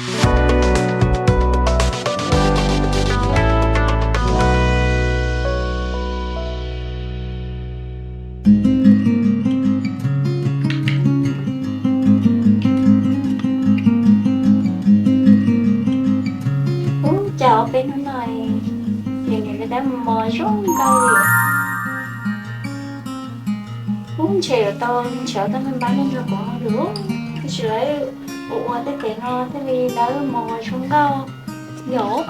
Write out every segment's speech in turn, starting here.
Ub, cas ob peb hnub no es niam dab mos zoo nkauj li. Ub, ntshe yuav tau nrhiav tau me npab nrog kuv hauj lwm, tab sis lawv ua ua tej kev no thiaj li dawb mos zoo nkauj yom.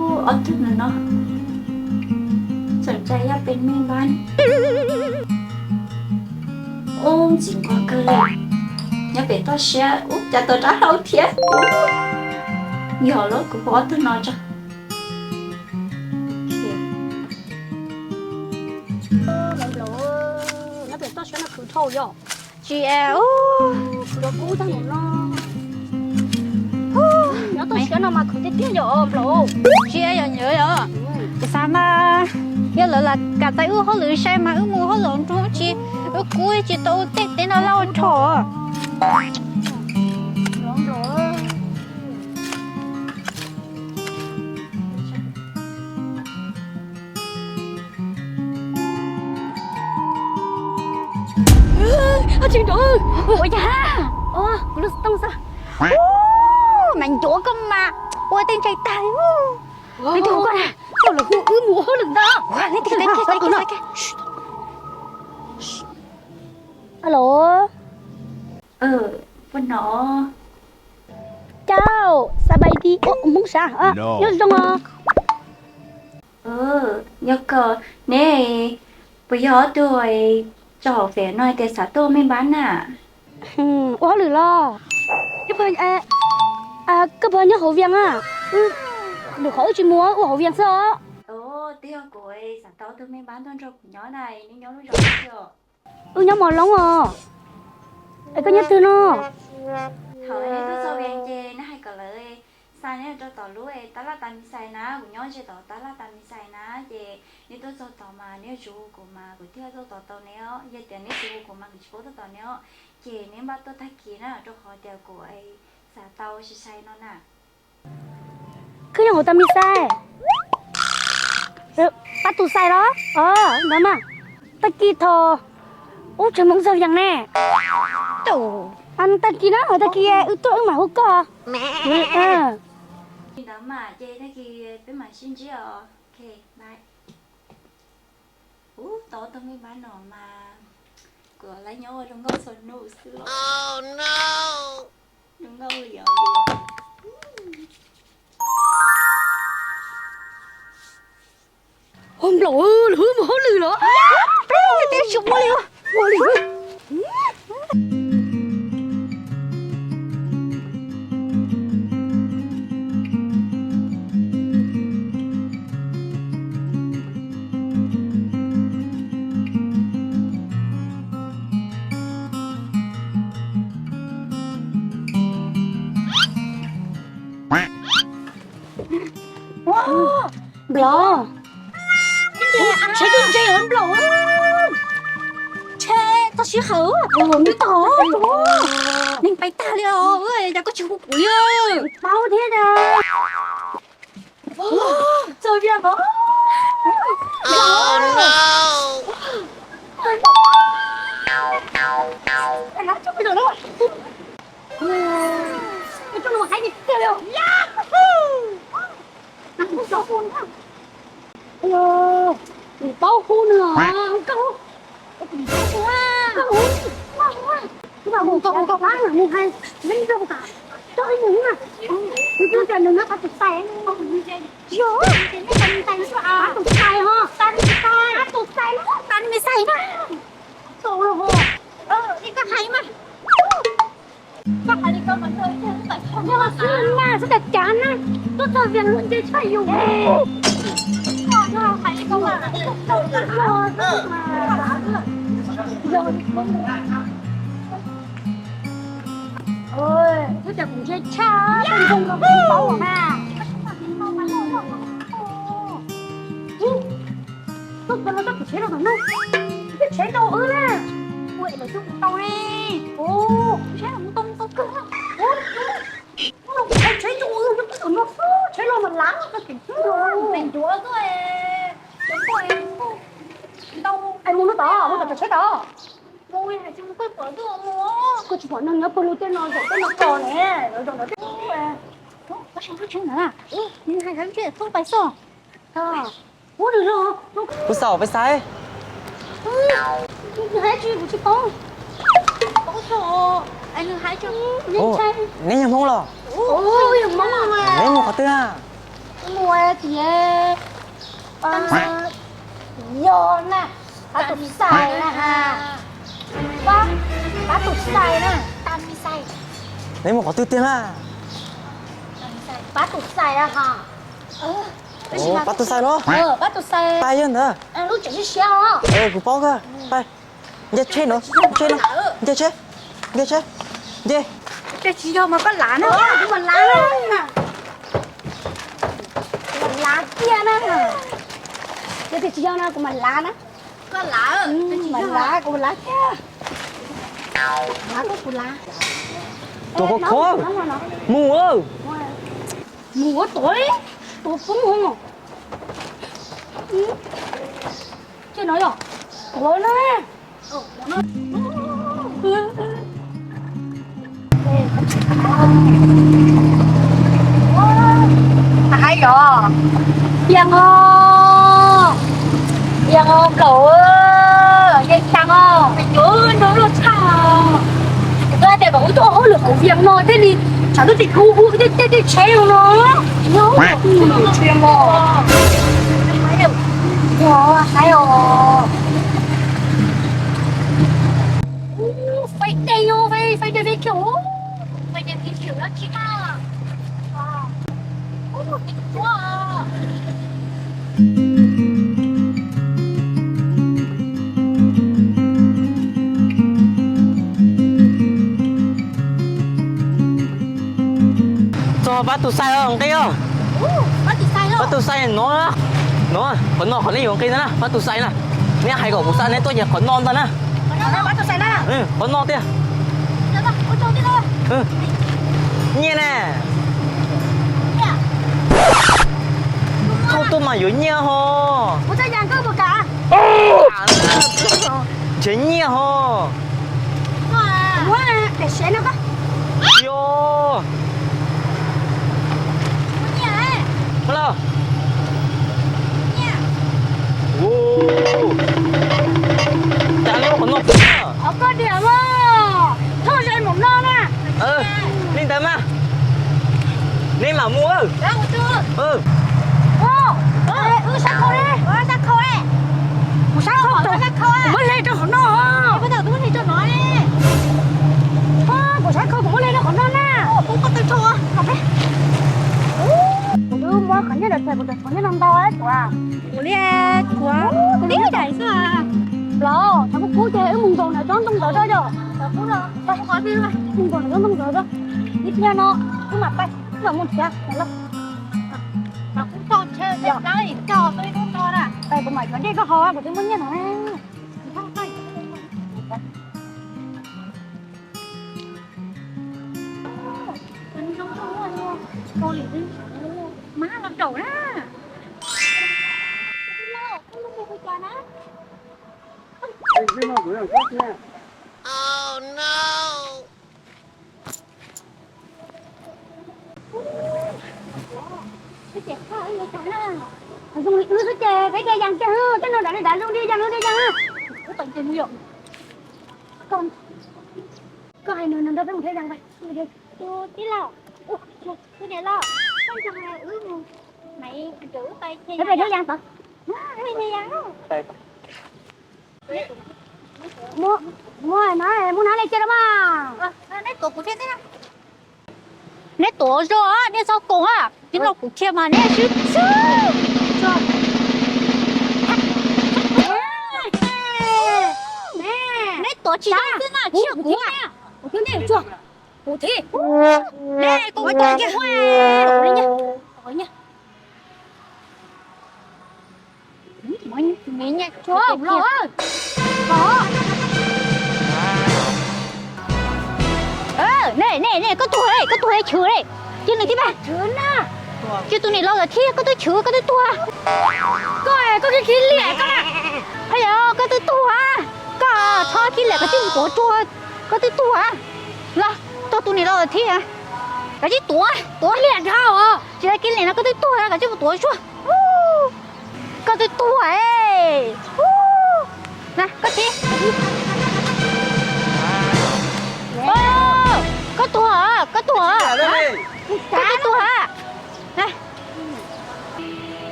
Ub, ob tug no no, txawm ntshai yog peb me npab. Ub, ntxim nquag kawg li. Nyob pem toj siab, ub, cas tau rab hlau thiab. Yog los kuv pom ob tug no tso. Nyob pem toj siab no khwv dhau yom. Tsis, khwv rau kub tag npaum no. Nyob toj siab no mas khwv tiag tiag yom nplaum. Tsis yog nyob yom. Kuv xav mas yog lawv lam kam txais wb hauj lwm sai mas wb mus hauj lwm nrog tsis, wb kub tsis tau tej teb no lauj rho. Ua cas, kuv lub xov tooj xwb. Mas ncuav koj mas ua tej ntshai tag li. Leej twg hu koj na? Koj los hu wb mus ua hauj lwm ntag. Leej twg, leej twg, leej twg? Alo. Puas hnov? Cau, sa bai di, Hmoob sav, nyob zoo os. Nyob koj, neb puas yog ob tug tso hauv fem no hais tias xav tuaj me npab na? Ua hauj lwm los? Koj puas nyob hauv Vias a? Lwm qhov wb tsis mus, ua hauv Vias xwb os. Twb yog kuv xav tau ob tug me npab tuaj nrog kuv nyob na, neb nyob lub zos twg os? Wb nyob Mos Loob os. Es koj nyob twg no? Thaum neb tuaj txog Vias ces neb hais kom lawv xa neb rau tom lub tab laj tas mis xais na, kuv nyob ze tom tab laj tas mis xais na, ces neb tuaj txog tod mas neb yuav tsum hu kuv mas kuv thiaj tuaj tos tau neb os. Yog tias neb tsis hu kuv mas kuv tsis paub tuaj tos neb os. Ces neb npaj tuaj tag kis na, rau qhov tias kuv xav tau sai sai no na. Koj nyob hauv tas mis xais, pab tus xais los? Os, ntawd mas. Tag kis thaum ub tseem Hmoob txog Vias ne. Tag kis na, tag kis wb tuaj wb mam hu koj. Li ntawd mas ces tag kis peb mam sib ntsib os. Ok, bye. Ub, tau tus me npab no mas kuv lawv nyob ua zoo nkauj txhua hnub xwb los. Zoo nkauj li os. Ua nplaum, lawv mus hauj lwm los? Peb ua teb tsis ua li, ua li. Nplaum, saib tus ntses os nplaum. Ntshe txog sij hawm nws tau neeg pais tag li os, cas koj tsis hu kuv li? Paub thiab. Txog Vias os. Ua zoo nkauj heev tiag li. Kuv paub hu nws os, koj hu, koj hu, koj hu, koj hu, koj hu, koj hu, koj hu, mus hais, neb zoo tas, coj ib mus na, tus twg tias nws nyob qhov tus tais, yog, qhov tus tais ho, tais, tais, tus tais, tais me xais na, tus, ib koj hais mas. Koj hais li ko mas, xwb tas cav na, tuaj txog Vias luag nce tshaj yus. Twb tias kuv ntse tshaj, ntoo los kuv paub mas. Ua na, ua lawv coj mus tau ne. Ua, saib mus tau mus tau kawg. Ua, ua, ua, tsheb coj ua, coj tus no xwb, tsheb los mas lav tau kev xwb. Ncuav tuaj, cov poj ntau. Ai mus no tod, mus tom cov tsheb tod. Mus, hais tsis mus koj pom tuaj mus. Koj tsis pom neeg nyob pawg lug tej no, zaum tej no tod ne, lawv zaum ntawd tej. Koj saib lub tsheb ntawd na, nws hais lub tsheb txhob pais xwb. Kuv xav pais saib. Neb yog Hmoob los? Neb mus qhov twg na? Mus tias yog na, pab tus xais na ha. Pab tus xais na. Neb mus qhov twg tiag na? Pab tus xais na ha. Pab tus xais los? Pab tus xais. Pab yog ntawd. Lub tsev siab siab os. Kuv paub kawg. Nce tsheb no, nce tsheb no, nce tsheb, nce tsheb, nce. Ces tsis yog mas koj lav na. Kuv mas lav na. Kuv mas lav kiag na. Ces tsis yog no kuv mas lav na. Koj lav, kuv mas lav, kuv mas lav kiag. Lav koj kuv lav. Tuav khov khov, mus. Mus ua tuav li, tuav poob hov. Ces no yog tuav na. Hais yog Vias os, Vias os, nplaum, yeej tag os, yuav nrog luag tshaj. Kuv twb hais tias kom wb tuaj hauj lwm hauv Vias no thiaj li tshav ntuj tsis kub ub tej tej tsheb no no. Yog hais os. Faib dej, faib dej, faib dej, faib dej. Txog pab tus xais os nqi os. Pab tus xais no, no, qhov no qhov nej yuav nqi ntag na, pab tus xais na. Neb hais kom kuv xa neb tuaj ces qhov no ntag na. Qhov no tiag. Nyiaj ne. Thauj tuaj mas yuav nyiaj ho. Nrhiav nyiaj ho. Yog. Hello. Cas lub qhov no. Thauj ze mus no na. Li ntawd mas. Neb mam mus. Kuv sab khau, kuv muab hle rau qhov no. Kuv sab khau, kuv muab hle rau qhov no na. Kuv twb muab qhov nyiaj ntawd them kuv cov tshuav nyiaj no ntau tuav. Kuv li tuav tib daim xwb. Los tshav kub kub ces wb mus nkaum ntawm tsob ntoo ntawd rau yom. Mus nkaum ntawm tsob ntoo ntawd rau. Ib pliag no wb mam pais, wb mam mus nrhiav. Kuv mam yuav dej koj haus kuv twb muaj nyiaj no. Mab los daum na. Zoo li wb xwb ces peb thiaj yees kiag, tej no dav li dav zoo li yees li yees. Koj hais nws nrog peb mus thiab yees. Tus tij laug, tus niam laus, koj nrog wb mus, wb pais thiaj yees tod. Muab, muab na, muab na li cia rau mas. Neb tuav zog, neb txhob koom, tij laug kuv qhia mas neb sib txwv. Neb tuav tsis zoo xwb na, tsis yog kuv. Kuv thiab, kuv thiab. Neb, kuv tuav kiag. Neb, neb, neb. Ne, ne, ne, koj tuag li, koj tuag li, chwv li. Cia nws thiab mas. Cia tus niam laus ntawd thiab, koj twb chwv, koj twb tuag. Koj, koj khib khib liam koj na. Haj yam, koj twb tuag. Koj txhob khib liam, koj twb tuag, koj twb tuag. Los, tuag tus niam laus ntawd thiab. Koj twb tuag, tuag liam dhau. Tsis tau khib liam no, koj twb tuag, koj twb tuag suab. Koj twb tuag. Na, koj thiab. Koj tuag, koj tuag. Koj twb tuag.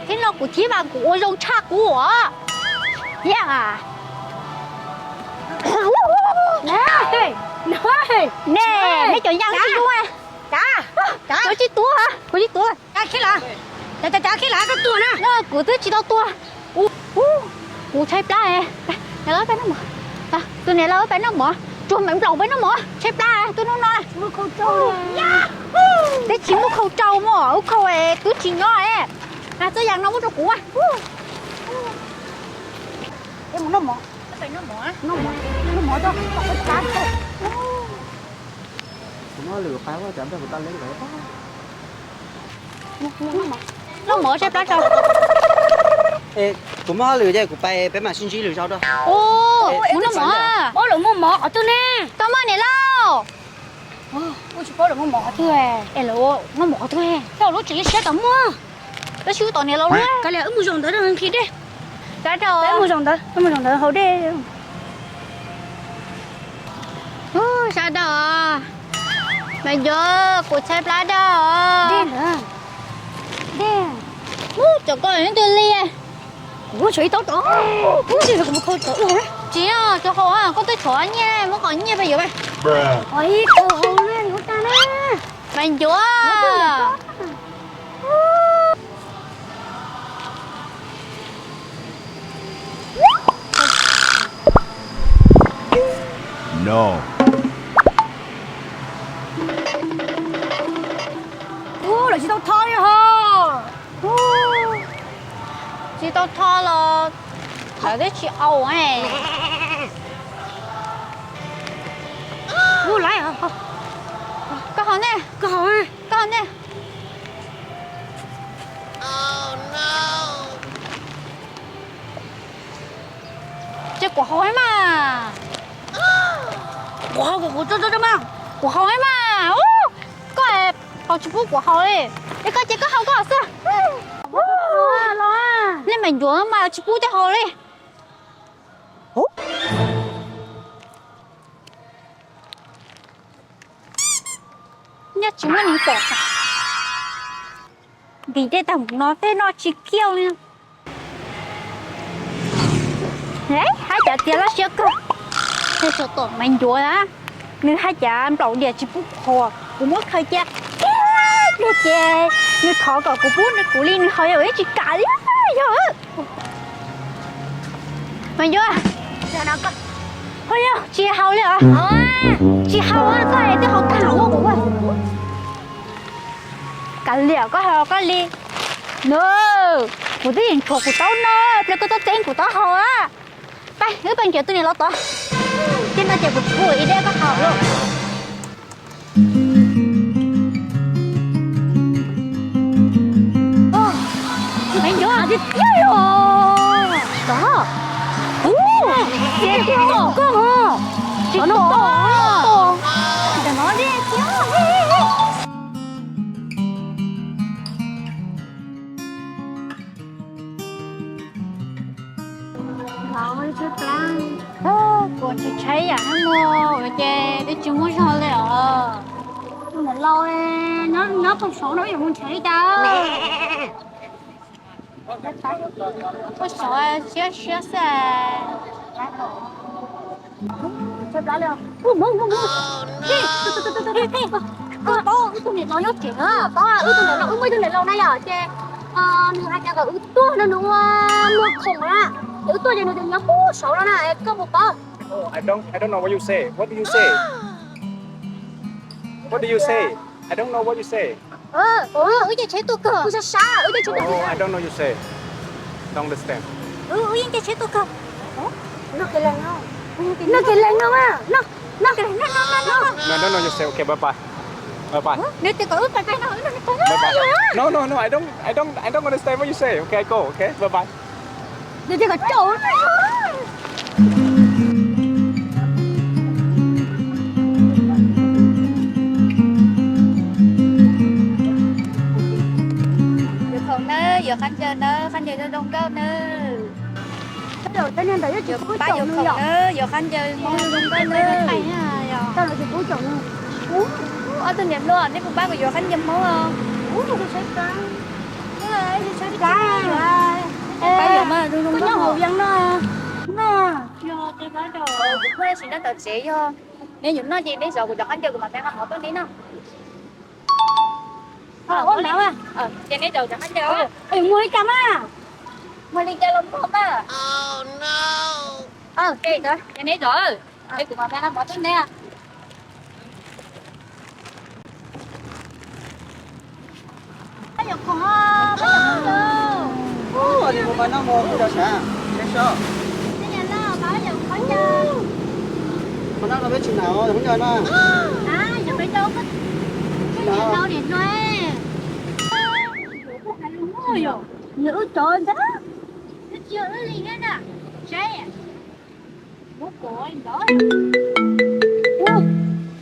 Thiab no kuv thiab mas kuv ua zoo tshaj kuv os. Yam. Ne, neb cov yaj tsis zoo. Kuv tsis tuag, kuv tsis tuag. Kuv twb tsis tau tuag. Kuv tshaib plab. Tus niam laus peb noj mov, tsuag meem nplaum peb noj mov, tshaib plab tuaj hnub no. Twb tsis muaj khau rau mog, ub khau twb tsis nyob. Txoj yam no muab rau kuv. Noj mov tshaib plab rau. Kuv muaj hauj lwm ces kuv pais, peb mam sib ntsib lwm zaus dua. Mus noj mov. Ua lawv muaj mov qhov twg ne? Tau mog niam laus. Ua tsis paub lawv muaj mov qhov twg. Es lawv muaj mov qhov twg? Tau lub tsev siab tom muaj. Tab sis wb tom niam laus lawm. Kav liam wb mus zaum ntawd nqhis dej. Kav liam mus zaum ntawd, mus zaum ntawd haus dej. Sawv daws, me ncuav, kuv tshaib plab dab os. Cov koj twg li? Kuv tshuav ib taub rov, kuv mus khau rau. Tsis yog, tsis haus, koj twb tshuav nyiaj, muab qhov nyiaj pab yuav. Ib tug haus na, yuav tag na. Me ncuav. No. Ub, lawv tsis tau tho li ho. Tsis tau tho los lawv twb tsis au. Ub, lawv, koj haus ne, koj haus ne, koj haus ne. Ces kuv haus mas. Kuv haus, kuv, kuv, kuv haus mas. Koj haus tsis pub kuv haus li. Es koj ces koj haus koj xwb. Nej me ncuav mas tsis pub tej haus li. Nyob tsis muaj neeg pom. Ntim dej tag mus no tej noj tsis kiaj li. Haj cas tias laj siab kawg. Tej tsov tom me ncuav na, nws haj cas nplaum diam tsis pub kuv haus, kuv muab khaws cia ib pliag ces nws thov kom kuv pub kuv li nws haus, yog ib tsis kam li yog. Me ncuav, ho yog tsis haus li os? Tsis haus, koj twb haus tag los muab kuv. Kav liam, koj haus koj li. No, kuv twb yeej tshuav kuv taub no, pliag koj txhob txeeb kuv taub hau. Pab, wb pab nrhiav tus niam laus tod. Tej no ces kuv tsis pub ib dej koj haus lawm. Me ncuav, tsis tau los. Tod, tsis tau koj, tsis tau. Kuv tsis tshaib yam no ces twb tsis muaj zog li os. Niam laus, nyob pem saud no wb yuav mus nrhiav li cas? Pem saud siab siab xwb. Koj paub wb tus niam laus nyob tsev na, paub wb tus niam laus, wb muaj ib tug niam laus na yom, ces nws hais tias kom wb tuaj no nws ua muag khoom na, ces wb tuaj ces nws tias nyob pem saud no na, koj puas paub? Oh, I don't, I don't know what you say. What do you say? What do you say? I don't know what you say. Wb caij tsheb tuaj kawg. Kuv xav xav, wb caij tsheb tuaj kawg. Oh, I don't know you say. Don't understand. Wb yeej caij tsheb tuaj kawg. Noj kev lees no, noj kev lees no, noj. No, no, no, you say, okay, bye bye. Bye bye. Nws tias kom wb pais pais no, wb nug nws pais. Bye bye. No, no, no, I don't, I don't, I don't understand what you say. Okay, I go. Okay, bye bye. Nws tias kom caum. Yuav khoom nawb, yuav qhab ncaws nawb, qhab ncaws zoo zoo nkauj nawb. Yuav pab yuav khoom nawb, yuav qhab ncaws zoo nkauj nawb. Ob tug niam hluas, neb puas pab kuv yuav qhab ncaws Hmoob os? Pab yuav mas zoo zoo nkauj no. Kuv nyob hauv yees no. Kuv pheej sim nrog tom tsev yog neb yuav noj ces neb zov kuv cov qhab ncaws kuv mam nqa mov tuaj neb noj. Ces neb zov cov qhab ncaws. Muag li cas mas? Muag li cas los muag mas. Ces neb zov, es kuv mam nqa mov tuaj neb. Nws wb cov ntag.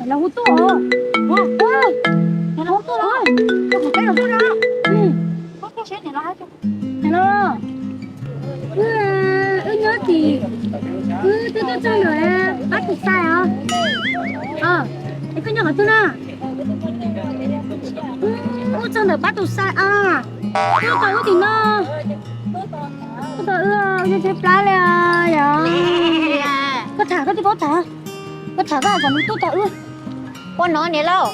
Los hu tuaj, los hu tuaj, los hu tuaj, los hu tuaj na. Wb nyob tim, wb twb tuaj txog ntawm Pab Tus Xais os. Es koj nyob qhov twg na? Wb txog ntawm Pab Tus Xais os. Tuaj tos wb tim no. Tuaj tos wb, nyob tshaib plab li os. Koj tham koj twb paub tham, koj tham koj kom nws tuaj tos wb. Ua no niam laus,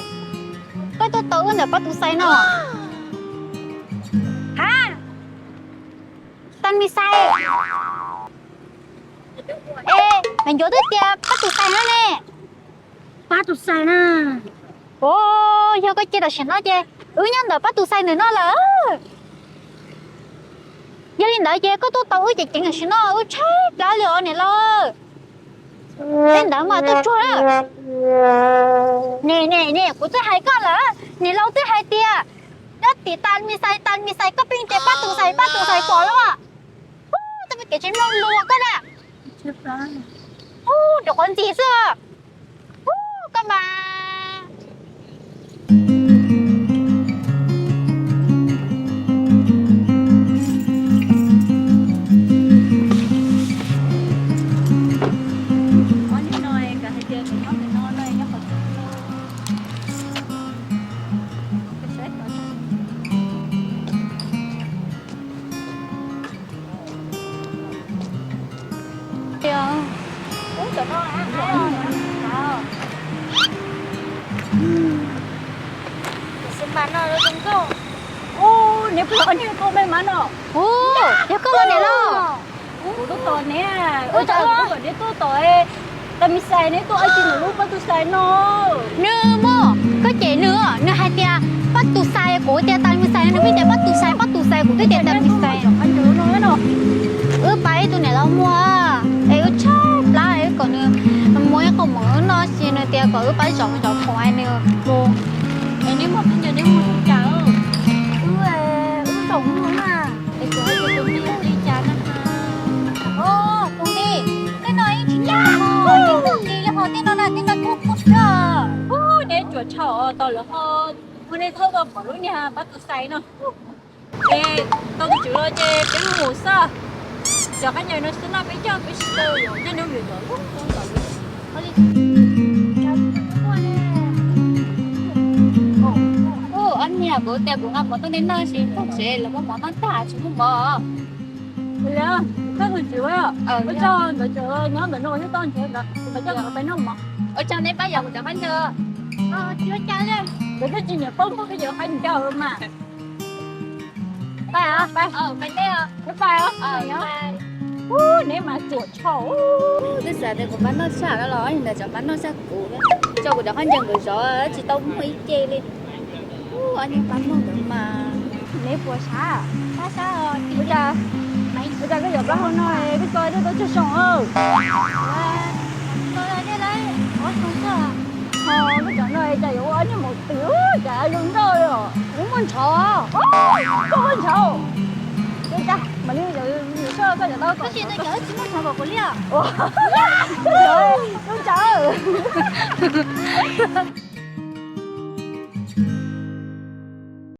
koj tuaj tos wb ntawm Pab Tus Xais no. Ha, Tag Mis Xais. Es me nyuam twb tias Pab Tus Xais no ne. Pab Tus Xais na. Os, yog koj cia tam sim no ces wb nyob ntawm Pab Tus Xais ntawm no lawm. Yog li ntawd ces koj tuaj tos wb ceev ceev tam sim no, wb tshaib plab li os niam laus. Tej ntawd mas tuaj tsuag na. Ne ne ne, kuv twb hais koj lawm, niam laus twb hais tias nyob tim Tag Mis Xais, Tag Mis Xais, koj pheej tias Pab Tus Xais, Pab Tus Xais pom lawm. Ub, tej me kev tsis mloog lus koj na. Ub, rau qhov ntxim xwb. Ub, koj mas. Ub, cov no, ub, mas no zoo nkauj. Ub, neb puas yog niag koj me mas no? Ub, yog koj los niam laus. Kuv tuaj tos neb, ua cas kuv kom neb tuaj tos Tag Mis Xais, neb tuaj ua cas ntawm lub Pab Tus Xais no? Nws mas, koj cem nws, nws hais tias Pab Tus Xais, kuv tias Tag Mis Xais, nws pheej tias Pab Tus Xais, Pab Tus Xais, kuv twb tias Tag Mis Xais. Wb pab ib tug niam laus muag, es wb tshaib plab, wb kom nws muag ib qho mov noj, ces nws tias kom wb pab zov zov khoom es nws mus. Es neb muag, neb muag cas? Wb, wb zaum muag na. Es kuv hais tias tus me li cas na? Os, tus me, tej no yeej tsis yog, yeej tus me li ho, tej no na, tej no kuj kuj xwb. Ub, neb tsuas tshau tos lawv ho, ua nej thaub tau pom lub niag Pab Tus Xais no. Es tau tus tswv los ces peb mus xwb. Cov qab ncaws no xwb no peb coj peb sib tau yuav nyob nyob vim los lub ntawd. Ub, ob niag, kuv tias kuv nqa mov tuaj neb noj, sis txog tsev lawv muab mov noj tag tsis muaj mov. Koj tus tswv, ua tsaug ntawd, nyob ntawm no thiab toj ntshe ntawd, kuv coj nkawd peb noj mov. Ua tsaug neb pab yuav kuv cov qab ncaws. Nkawd twb tsis nyiam poob poob peb cov qab ncaws mas. Pais, pais, pais, pais. Ub, neb mas tsuas tshau. Twb xav tias kuv pab noj tshaj no los ob niag ntawd tseem pab noj tshaj kuv, tso kuv cov qab ncaws nkawd zov tsis tau muaj ib ce li. Ub, ob niag pab noj ntawd mas. Neb puas sab? Ua cas koj yuav plaub hau no, koj tso tej tau tsawg xyoo? Tso tej lawm ob xyoo. Ntshav, koj ntshav. Ua cas mam li yuav soj koj cov tau. Koj tsis tau cov tsis muaj ntshav npaum kuv li os. Ua, koj ntshav.